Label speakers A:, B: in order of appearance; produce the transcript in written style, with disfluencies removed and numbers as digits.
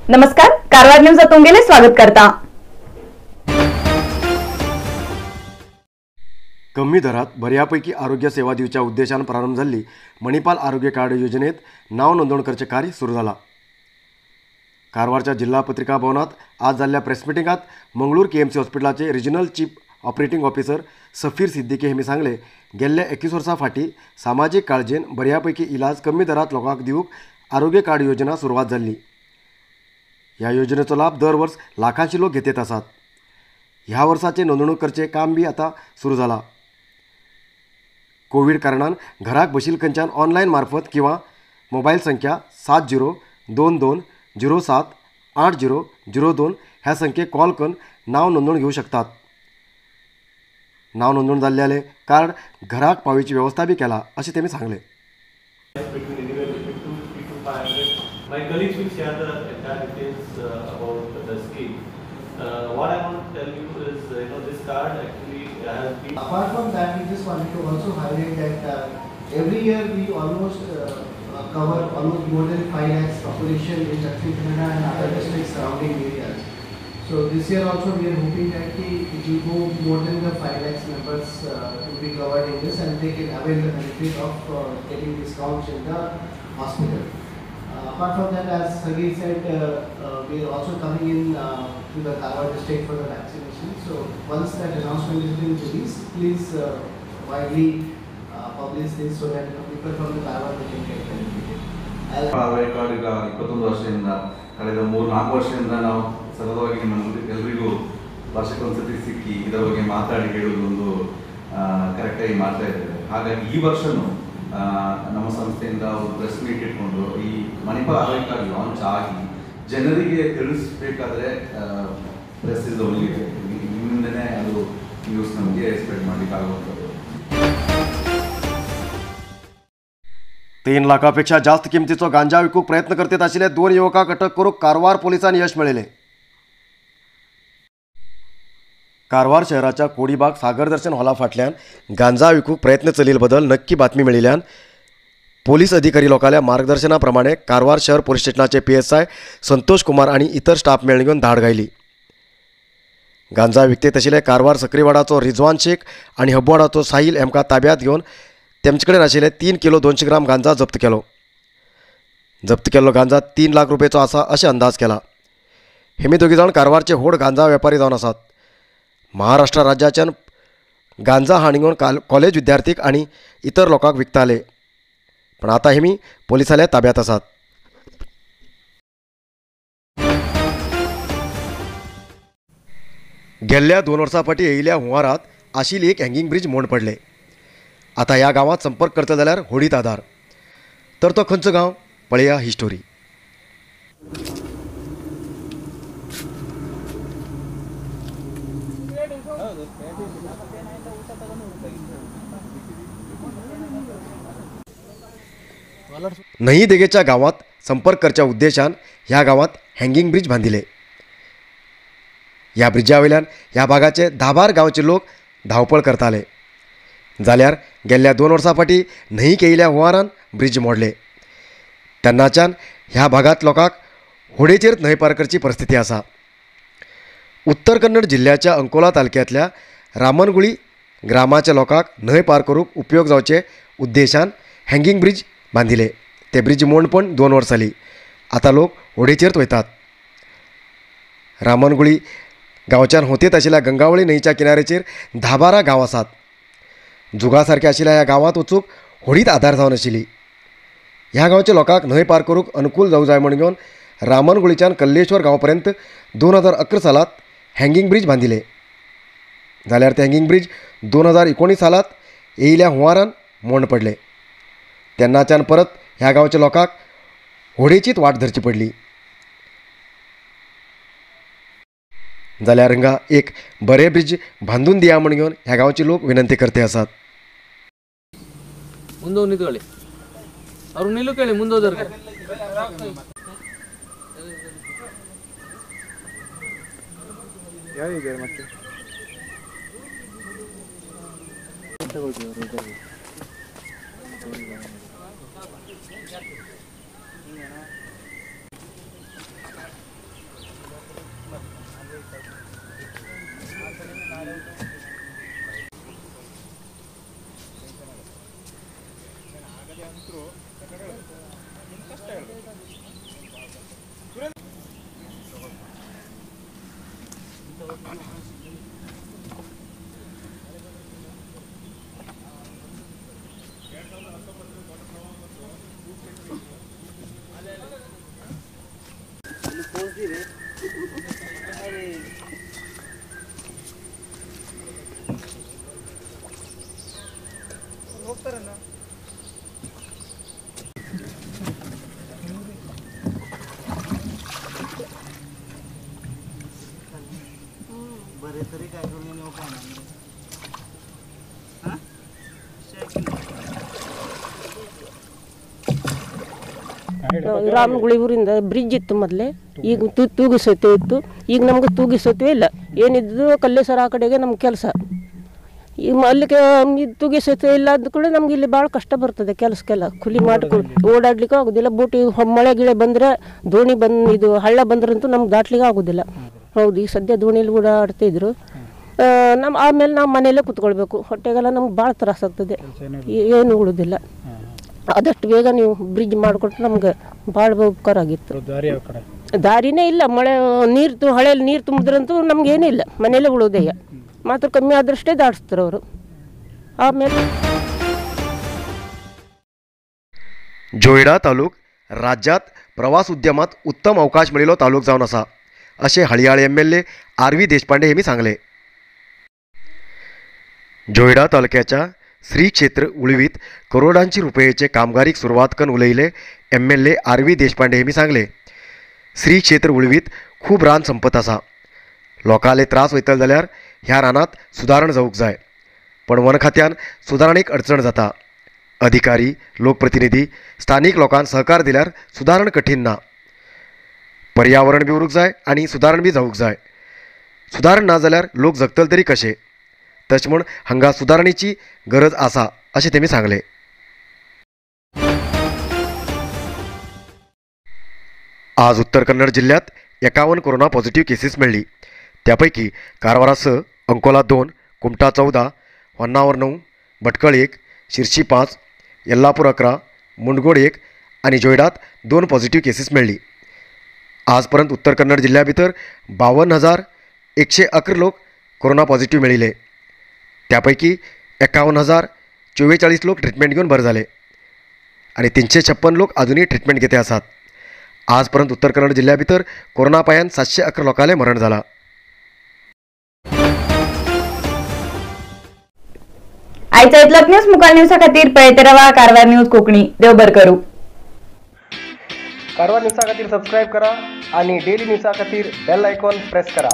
A: नमस्कार, कारवार न्यूज तुमगेले स्वागत करता।
B: कमी दरात बऱ्यापैकी आरोग्य सेवा दिवच्या उद्देशान प्रारंभ झाली मणिपाल आरोग्य कार्ड योजनेत नाव नोंदवण करचे कार्य सुरू झाला। कारवारच्या जिल्हा पत्रिका भवनात आज झालेल्या प्रेस मिटिंगात मंगळूर केएमसी हॉस्पिटलाचे regional chief operating officer Safeer Siddiqui हेमी सांगले, गेल्ल्या 21 वर्सां फाटी सामाजीक काळजेन बऱ्यापैकी इलाज कमी दरात लोकांक दिवंक आरोग्य कार्ड योजना सुरवात जाल्ली। ह्या योजनेचो लाभ दर वर्स लाखांशी लोक घेत आसात। ह्या वर्साचे नोंदणूक करचे काम बी आतां सुरू जाला। कोविड कारणान घराक बशील खंयच्यान ऑनलायन मार्फत किंवा मोबायल संख्या 70 22 07 80 02 ह्या संख्येक कॉल करून नाव नोंदवण घेवंक शकतात। नाव नोंदवण जाल्ल्याले कार्ड घराक पावोवची वेवस्था बी केला अशें तेमी सांगलें।
C: My colleagues will share the entire details about the scheme. What I want to tell you is, this card actually has been.
D: Apart from that, we just wanted to also highlight that every year we almost cover almost more than 5 lakhs population in Dakshina Kannada and other districts surrounding areas. So this year also we are hoping that it will go more than the 5 lakhs members to be covered in this, and they can avail the benefit of getting discounts in the hospital. Apart from that, as Sagir said, we are also coming in to the Karwar district for the vaccination. So once that announcement has been released, please widely publish this so that people from the Karwar they can get benefited.
E: ಆರೋಗ್ಯ card ಈಗ 21 ವರ್ಷದಿಂದ, ಕಳೆದ 3-4 ವರ್ಷದಿಂದ ನಾವು ಸತತವಾಗಿ ನಿಮ್ಮ ಎಲ್ರಿಗೂ ವರ್ಷಕ್ಕೊಂದ್ಸತಿ ಸಿಕ್ಕಿ ಇದರ ಬಗ್ಗೆ ಮಾತಾಡಿ ಹೇಳುವುದೊಂದು ಕರೆಕ್ಟಾಗಿ ಮಾಡ್ತಾ ಇದ್ದೇವೆ. ಹಾಗಾಗಿ ಈ ವರ್ಷನೂ ನಮ್ಮ ಸಂಸ್ಥೆಯಿಂದ ಒಂದು ಪ್ರೆಸ್ ಮೀಟ್ ಇಟ್ಕೊಂಡು ಈ ಮಣಿಪಾಲ್ ಆರೋಗ್ಯ ಕಾರ್ಡ್ ಲಾಂಚ್ ಆಗಿ ಜನರಿಗೆ ತಿಳಿಸ್ಬೇಕಾದ್ರೆ ಪ್ರೆಸ್ is only, ನಿಮ್ಮಿಂದನೇ ಅದು ನ್ಯೂಸ್ ನಮಗೆ ಸ್ಪ್ರೆಡ್ ಮಾಡಲಿಕ್ಕೆ ಆಗುವಂಥದ್ದು.
B: 3 लाखापेक्षा जास्त किमतीचो गांजा विकूंक प्रयत्न करत आशिल्ले 2 युवकांक अटक करूंक कारवार पोलिसांनी यश मेळयलें। कारवार शहराच्या कोडीबाग सागर दर्शन हॉला फाटल्यान गांजा विकूंक प्रयत्न चलिल्ले बदल नक्की बातमी मेळिल्ल्यान पोलीस अधिकारी लोकांल्या मार्गदर्शना प्रमाणे कारवार शहर पोलीस स्टेशनाचे PSI Santosh Kumar आनी इतर स्टाफ मेळून घेवन धाड घायली। गांजा विकतेत आशिल्ले कारवार सकरीवाडाचो रिजवान शेख आनी हब्बवाडाचो साहिल हेमकां ताब्यांत घेवन तेमचे कडेन आशिल्ले 3 किलो 200 ग्राम गांजा जप्त केलो। जप्त केल्लो गांजा 3 लाख रुपयेचो आसा अशें अंदाज केला। हेमी दोगी जाण कारवारचे व्हड गांजा वेपारी जावन आसात। महाराष्ट्र राज्याच्यान गांजा हाडून घेवन कॉलेज विद्यार्थीक आनी इतर लोकांक विकताले, पण आतां हेमी पोलिसांल्या ताब्यांत आसात। गेल्ल्या 2 वर्सां फाटीं येयिल्ल्या हुंवारांत आशिल्ली एक हँगिंग ब्रिज मोड पडले। आतां ह्या गांवांत संपर्क करता जाल्यार होडीत आधार, तर तो खंयचो गांव पळया ही स्टोरी। न्हंयी देगेच्या गांवांत संपर्क करच्या उद्देशान ह्या गांवांत हँगिंग ब्रिज बांदिले। ह्या ब्रिजा वयल्यान ह्या भागाचे 10-12 गांवचे लोक धांवपळ करताले। जाल्यार गेल्ल्या 2 वर्सां फाटीं न्हंयीक येयिल्ल्या हुंवारान ब्रिज मोडले। तेन्नाच्यान ह्या भागांत लोकांक होडयेचेर न्हंय पार करची परिस्थिती आसा। उत्तर कन्नड जिल्ल्याच्या अंकोला तालुक्यांतल्या रामनगुळी ग्रामाच्या लोकांक न्हंय पार करूंक उपयोग जावचे उद्देशान हँगिंग ब्रिज बांदिले। ते ब्रिज मोड पण 2 वर्सां जालीं। आतां लोक होडयेचेरच वयतात। रामनगुळी गांवच्यान होतेत आशिल्ल्या गंगावळी न्हंयच्या किनाऱ्याचेर 10-12 गांव आसात। जुगा सारक्या आशिल्ल्या ह्या गांवांत वचूंक होडीत आधार जावन आशिल्ली। ह्या गांवच्या लोकांक न्हंय पार करूंक अनुकूल जावं जाय म्हूण घेवन रामनगुळीच्यान कल्लेश्वर गांव पर्यंत 2011 सालांत हँगिंग ब्रिज बांदिले। जाल्यार ते हँगिंग ब्रिज 2019 सालांत येयिल्ल्या हुंवारान मोड पडले। तेन्नाच्यान परत ह्या गांवच्या लोकांक होडयेचीच वाट धरची पडली। जाल्यार हांगा एक बरें ब्रिज बांदून दिया म्हूण घेवन ह्या गांवचे लोक विनंती करते आसात।
F: ಮುಂದೆ ನಿಂತ್ಕೊಳ್ಳಿ, ಅವ್ರು ನಿಲ್ಲು ಕೇಳಿ ಮುಂದೋದವ್ರಿಗೆ.
G: ಯಾರಿದ್ದಾರೆ ಮತ್ತೆ ರಾಮಗುಳಿ ಊರಿಂದ ಬ್ರಿಡ್ಜ್ ಇತ್ತು ಮೊದಲೇ, ಈಗ ತೂಗಿ ಸೇತುವೆ ಇತ್ತು. ಈಗ ನಮ್ಗೆ ತೂಗಿ ಸೇತುವೆ ಇಲ್ಲ, ಏನಿದ್ದು ಕಲ್ಲೇಶ್ವರ ಆ ಕಡೆಗೆ ನಮ್ಮ ಕೆಲಸ. ಈಗ ಅಲ್ಲಿಗೆ ತೂಗಿ ಸೇತುವೆ ಇಲ್ಲ ಅಂದ ಕೂಡ ನಮ್ಗೆ ಇಲ್ಲಿ ಭಾಳ ಕಷ್ಟ ಬರ್ತದೆ ಕೆಲಸಕ್ಕೆಲ್ಲ. ಕೂಲಿ ಮಾಡ್ಕೊಂಡು ಓಡಾಡ್ಲಿಕ್ಕೂ ಆಗೋದಿಲ್ಲ. ಬೋಟಿ ಮಳೆ ಗಿಳೆ ಬಂದರೆ ದೋಣಿ ಬಂದು ಇದು ಹಳ್ಳ ಬಂದ್ರಂತೂ ನಮ್ಗೆ ದಾಟ್ಲಿಕ್ಕೆ ಆಗೋದಿಲ್ಲ. ಹೌದು, ಈಗ ಸದ್ಯ ದೋಣಿಯಲ್ಲಿ ಓಡಾಡ್ತಿದ್ರು. ನಮ್ಮ ಆಮೇಲೆ ನಾವು ಮನೆಯಲ್ಲೇ ಕೂತ್ಕೊಳ್ಬೇಕು. ಹೊಟ್ಟೆಗೆಲ್ಲ ನಮ್ಗೆ ಭಾಳ ತ್ರಾಸಾಗ್ತದೆ, ಏನು ಉಳಿದಿಲ್ಲ. ಆದಷ್ಟು ಬೇಗ ನೀವು ಬ್ರಿಡ್ಜ್ ಮಾಡಿಕೊಟ್ರೆ ನಮ್ಗೆ ಭಾಳ ಉಪಕಾರ ಆಗಿತ್ತು. ದಾರಿನೇ ಇಲ್ಲ, ಮಳೆ ನೀರು ಹಳೆಯಲ್ಲಿ ನೀರು ತುಂಬಿದ್ರಂತೂ ನಮ್ಗೇನೂ ಇಲ್ಲ, ಮನೆಯಲ್ಲೇ ಉಳೋದೇ. ಮಾತ್ರ ಕಮ್ಮಿ ಆದ್ರಷ್ಟೇ ದಾಟಿಸ್ತಾರೆ ಅವರು. ಆಮೇಲೆ
B: जोयडा तालुक राज्यात प्रवास उद्यमात उत्तम अवकाश मेळिल्लो तालुक जावन आसा अशें Haliyal MLA R V Deshpande हेमी सांगलें. जोयडा तालुक्याच्या श्री क्षेत्र उळवीत करोडांची रुपयेचे कामगारीक सुरवात करून उलयले MLA RV Deshpande हेमी सांगले. श्री क्षेत्र उळवीत खूब रान संपत आसा, लोकांले त्रास वयतले जाल्यार ह्या रानांत सुदारण जावंक जाय, पण वन खात्यान सुदारणेक अडचण जाता. अधिकारी, लोकप्रतिनिधी, स्थानीक लोकांक सहकार दिल्यार सुदारण कठीण ना. पर्यावरण बी उरूंक जाय आनी सुदारण बी जावंक जाय. सुदारण ना जाल्यार लोक जगतले तरी कशे? तशें म्हूण हांगा सुदारणेची गरज आसा अशें तेमी सांगलें. आज उत्तर कन्नड जिल्ह्यात 51 कोरोना पॉझिटिव्ह केसीस मेळ्ळी. त्यापैकी कारवारा 6, अंकोला 2, कुमठा 14, होन्नावर 9, भटकळ 1, शिरशी 5, येल्लापूर 11, मुंडगोड 1 आनी जोयडात 2 पॉझिटिव्ह केसीस मेळ्ळी. आजपर्यंत उत्तर कन्नड जिल्ह्या भितर 52,111 लोक कोरोना पॉझिटिव्ह मेळिल्ले. त्यापैकी 51,044 लोक ट्रिटमेंट घेवन बरे जाले आनी 356 लोक अजुनूय ट्रिटमेंट घेते आसात. आजपर्यंत उत्तर कन्नड जिल्ह्या भितर कोरोना पायान 711 लोकांले मरण जाला.
A: आयचा इतलोच न्यूज मुखार न्यूजा खातीर पळयत रावा कारवार न्यूज कोंकणी. देव बरें करूं.
H: कारवार न्यूजा खातीर सबस्क्रायब करा आणि डेली न्यूजा खातीर बेल आयकॉन प्रेस करा.